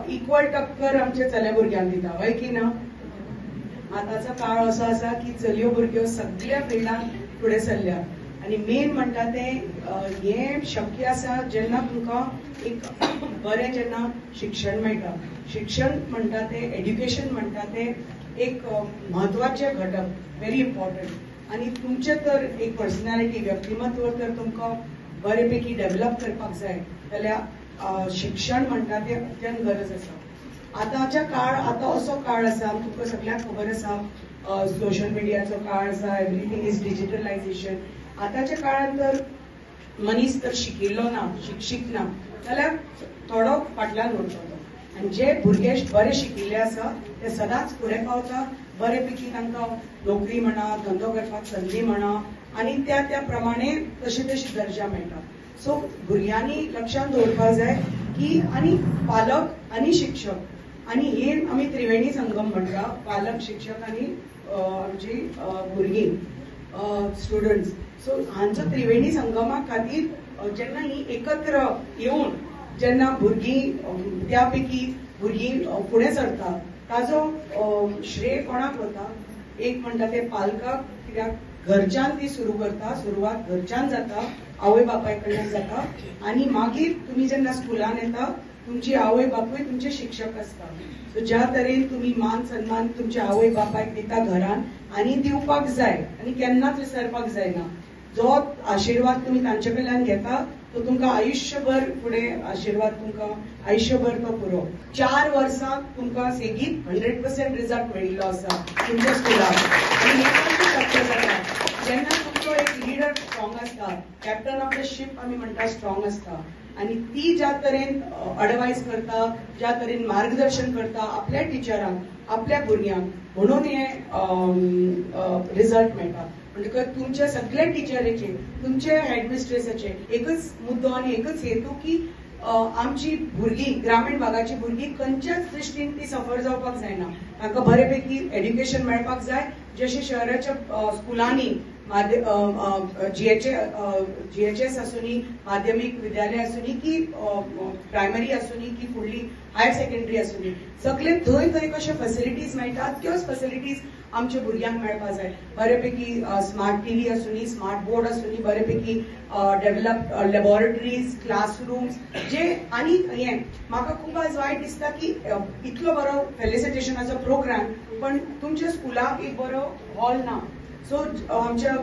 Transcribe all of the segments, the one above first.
Equal टक्कर आमच्या चले भुरग्यांक दिता, हय की ना? आतांचो काळ असो आसा की चलयो भुरग्यो सगळ्या फिल्डांत फुडें सरल्या आनी मेन म्हणटा तें हें शक्य आसा जेन्ना तुमकां एक बरें जेन्ना शिक्षण मेळटा. शिक्षण म्हणटा तें, एड्युकेशन म्हणटा तें एक म्हत्वाचें घटक, व्हेरी इम्पॉर्टंट. आनी तुमचें तर एक पर्सनॅलिटी, व्यक्तिमत्व तर तुमकां बरेपैकी डेव्हलप करपाक जाय जाल्यार शिक्षण म्हणटा तें अत्यंत गरज आसा. आतांच्या काळ, आतां असो काळ आसा, तुमकां सगळ्यांक खबर आसा, सोशल मिडियाचो काळ आसा, एवरीथींग is digitalisation. आतांच्या काळांत तर मनीस तर शिकिल्लो ना, शिक्षीत ना जाल्यार थोडो फाटल्यान उरतलो. आनी जे भुरगे बरे शिकिल्ले आसा ते सदांच फुडें पावता, बरेपैकी तांकां नोकरी म्हणा, धंदो करपाक संदी म्हणा, आनी त्या त्या प्रमाणे तशी तशी दर्जा मेळटा. सो भुरग्यांनी लक्षांत दवरपाक जाय की आनी पालक आनी शिक्षक, आनी हे आमी त्रिवेणी संगम म्हणटा, पालक, शिक्षक आनी आमची भुरगीं स्टुडंट्स. सो हांचो त्रिवेणी संगमा खातीर जेन्ना ही एकत्र येवन जेन्ना भुरगीं त्या पैकी भुरगीं फुडें सरता ताजो श्रेय कोणाक वता? एक म्हणटा ते पालकाक, कित्याक घरच्यान ती सुरू करता, सुरवात घरच्यान जाता, आवय बापाय कडल्यान जाता, आनी मागीर तुमी जेन्ना स्कुलान येता तुमची आवय बापूय तुमचे शिक्षक आसता. सो ज्या तरेन तुमी मान सन्मान तुमच्या आवय बापायक दिता घरान, आनी दिवपाक जाय आनी केन्नाच विसरपाक जायना, जो आशिर्वाद तुमी तांचे कडल्यान घेता तो तुमकां आयुष्यभर फुडें आशिर्वाद तुमकां आयुष्यभर तो पुरो. 4 वर्सां तुमकां सेगीत 100% रिजल्ट मेळिल्लो आसा तुमच्या स्कुलाक. आनी हें कशें शक्य जाता? जेन्ना तुमचो एक लिडर स्ट्रॉंग आसता, कॅप्टन ऑफ the ship आमी म्हणटा स्ट्रॉंग आसता, आनी ती ज्या तरेन अडवायज करता, ज्या तरेन मार्गदर्शन करता आपल्या टिचरांक, आपल्या भुरग्यांक, म्हणून हे रिजल्ट मेळटा. म्हणटकच तुमच्या सगळ्या टिचरीचे, तुमच्या हेडमिस्ट्रेसाचे एकच मुद्दो आनी एकच हेतू की आमची भुरगीं, ग्रामीण भागाची भुरगीं खंयच्याच दृश्टीन ती सफर जावपाक जायना, तांकां बरेपैकी एड्युकेशन मेळपाक जाय. जशें शहराच्या स्कुलांनी जीएचएस आसूनी, माध्यमीक विद्यालय आसूनी की प्रायमरी आसूनी की फुडली हायर सेकंडरी आसूनी, सगळे थंय थंय कशे फॅसिलिटीज मेळटात त्योच फॅसिलिटीज आमच्या भुरग्यांक मेळपाक जाय. बरेपैकी स्मार्ट टीव्ही आसूनी, स्मार्ट बोर्ड आसूनी, बरेपैकी डेव्हलप लॅबोरेटरीज, क्लासरूम्स जे. आनी हें म्हाका खूब आज वायट दिसता की इतलो बरो फेलिसिटेशनाचो प्रोग्राम पण तुमच्या स्कुलाक एक बरो हॉल ना. सो आमच्या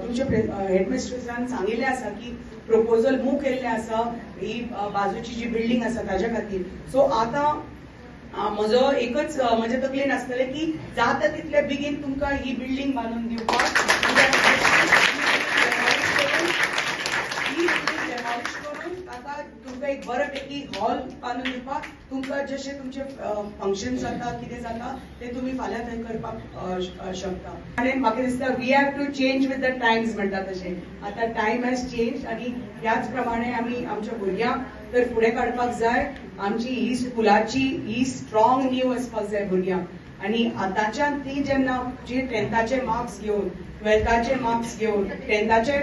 तुमच्या हेडमिस्ट्रेसान सांगिल्लें आसा की प्रपोजल मूव केल्लें आसा ही बाजूची जी बिल्डींग आसा ताज्या खातीर. सो आतां म्हजो एकच म्हज्या तकलेन आसतलें की जाता तितले बेगीन तुमकां ही बिल्डींग बांदून दिवपाक, ही बिल्डींग डेमॉलिश करून ताका तुमकां एक बरेपैकी हॉल बांदून दिवपाक, तुमकां जशें तुमचे फंक्शन जाता कितें जाता तें तुमी फाल्यां थंय करपाक शकता. आनी म्हाका दिसता we have to change with the times म्हणटा तशें आतां टायम हॅज चेंज, आनी ह्याच प्रमाणे आमी आमच्या भुरग्यांक तर फुडें काडपाक जाय. आमची ही स्कुलाची ही स्ट्रॉंग नीव आसपाक जाय भुरग्यांक. आनी आतांच्यान ती जेन्ना जी 10थाचे मार्क्स घेवन, 12थाचे मार्क्स घेवन, 10थाचे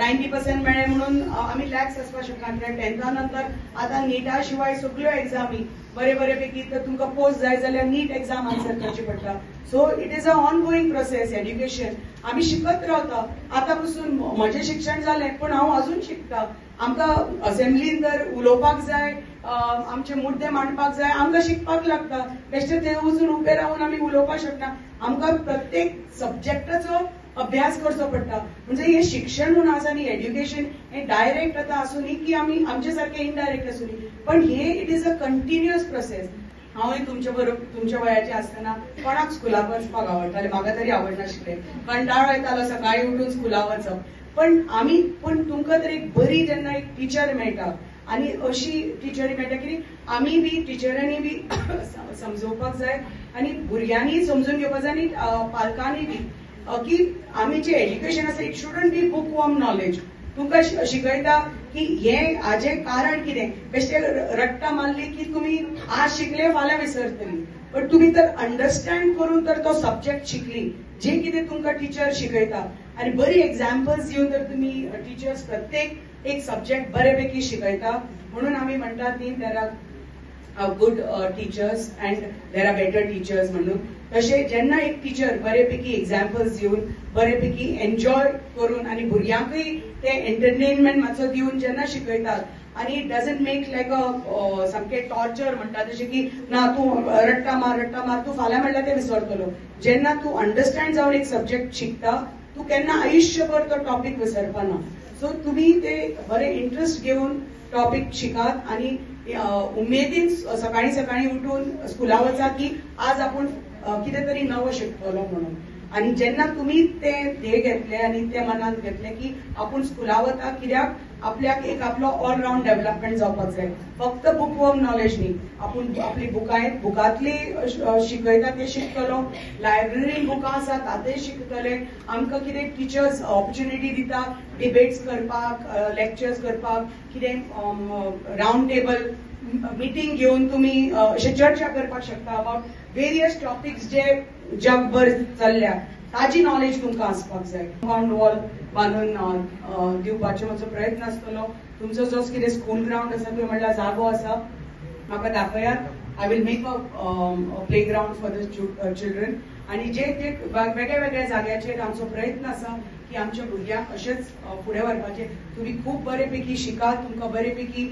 90% मेळ्ळे म्हणून आमी लॅक्स आसपाक शकना, कित्याक 10था नंतर आतां निटा शिवाय सगळ्यो एग्जामी बरे बरेपैकी तर तुमकां पोस्ट जाय जाल्यार नीट एग्जाम आन्सर करची पडटा. So it is a ongoing process education, आमी शिकत रावता. आतां पसून म्हजें शिक्षण जालें पूण हांव अजून शिकता. आमकां असेंब्लीन जर उलोवपाक जाय, आमचे मुद्दे मांडपाक जाय, आमकां शिकपाक लागता. बेश्टे थंय वचून उबे रावन आमी उलोवपाक शकना. आमकां प्रत्येक सब्जेक्टाचो अभ्यास करचो पडटा. म्हणजे हे शिक्षण म्हणून आसा न्ही, एड्युकेशन हे डायरेक्ट आतां आसूं न्ही की आमी आमचे सारकें इनडायरेक्ट आसूं न्ही, पण हे it is a continuous process. हांवूय तुमचे बरोबर तुमच्या वयाचे आसतना कोणाक स्कुलाक वचपाक आवडटालें? म्हाका तरी आवडनाशिल्लें, कंटाळो येतालो सकाळी उठून स्कुलाक वचप. पण आमी पण तुमकां तर एक बरी जेन्ना एक टिचर मेळटा, आनी अशी टिचरी मेळटा की आमी बी टिचरांनी बी समजोवपाक जाय आनी भुरग्यांनी समजून घेवपाक जाय आनी पालकांनी बी की आमी जे एज्युकेशन आसा it shouldn't be bookworm knowledge. तुमकां शिकयता की हें हाजें कारण कितें, बेश्टे रट्टा मारली की तुमी आज शिकले फाल्यां विसरतली, पण तुमी तर अंडरस्टँड करून तर तो सब्जेक्ट शिकली, जे कितें तुमकां टिचर शिकयता आनी बरी एग्जाम्पल्स दिवन तर तुमी टिचर्स प्रत्येक एक सब्जेक्ट बरेपैकी शिकयता. म्हणून आमी म्हणटात न्ही तेरा good teachers and there are better teachers म्हणून. तशें जेन्ना एक टिचर बरेपैकी एग्जाम्पल्स दिवन, बरेपैकी एन्जॉय करून आनी भुरग्यांकूय ते एंटरटेनमेंट मातसो दिवन जेन्ना शिकयतात आनी it doesn't make like a सामकें टॉर्चर म्हणटा तशें की ना तूं रट्टा मार रट्टा मार, तूं फाल्यां म्हणल्यार तें विसरतलो. जेन्ना तूं अंडरस्टँड जावन एक सब्जेक्ट शिकता तूं केन्ना आयुश्यभर तो टॉपीक विसरपाना. सो तुमी ते बरे इंट्रस्ट घेवन टॉपीक शिकात आनी उमेदीन सकाळीं सकाळीं उठून स्कुला वचा की आज आपूण कितें तरी नवो शिकतलो म्हणून. आनी जेन्ना तुमी ते ध्येय घेतले आनी ते मनांत घेतले की आपूण स्कुला वता कित्याक आपल्याक एक आपलो ऑलरावंड डेव्हलपमेंट जावपाक जाय, फक्त बुक वर्म नॉलेज न्ही, आपूण आपली बुकां बुकांतली शिकयता ते शिकतलो, लायब्ररीन बुकां आसा तातूंय शिकतले, आमकां कितें टिचर्स ऑपॉर्च्युनिटी दिता डिबेट्स करपाक, लेक्चर्स करपाक, कितें रावंड टेबल मिटींग घेवन तुमी अशें चर्चा करपाक शकता अबाउट वेरियस टॉपिक्स जे जगभर चल्ल्या ताजी नॉलेज तुमकां आसपाक जाय. कंपाउंड वॉल बांदून दिवपाचो म्हजो प्रयत्न आसतलो. तुमचो जो कितें स्कूल ग्रावंड आसा थंय म्हणल्यार जागो आसा म्हाका दाखयात, I will make a play ground for the children. आनी जे जे वेगळ्या वेगळ्या जाग्याचेर आमचो प्रयत्न आसा की आमच्या भुरग्यांक अशेंच फुडें व्हरपाचें. तुमी खूब बरेपैकी शिकात, तुमकां बरेपैकी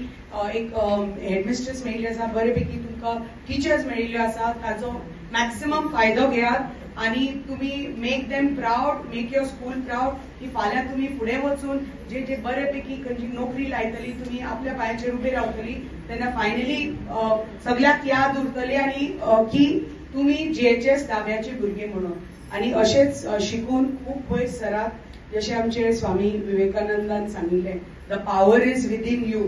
एक हेडमिस्ट्रेस मेळिल्ली आसा, बरेपैकी तुमकां टिचर्स मेळिल्ल्यो आसा, ताचो मॅक्सिमम फायदो घेयात आनी तुमी make them proud, make your school proud की फाल्यां तुमी फुडें वचून जे जे बरेपैकी खंयची नोकरी लायतली, तुमी आपल्या पांयाचेर उबी रावतली तेन्ना फायनली सगळ्याक याद उरतली आनी की तुमी जीएचएस दाब्याचे भुरगे म्हणून. आनी अशेंच शिकून खूब वयर सरात. जशें आमचे स्वामी विवेकानंदान सांगिल्लें, the power is within you,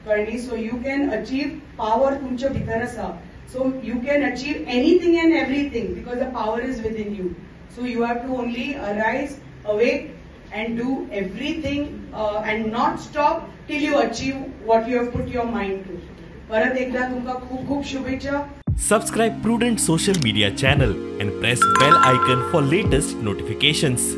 कळ्ळी? So you can achieve, power तुमच्या भितर आसा, so you can achieve anything and everything because the power is within you. So you have to only arise, awake and do everything and not stop till you achieve what you have put your mind to. परत एकदा तुमकां खूब खूब शुभेच्छा. Subscribe Prudent Social Media channel and press bell icon for latest notifications.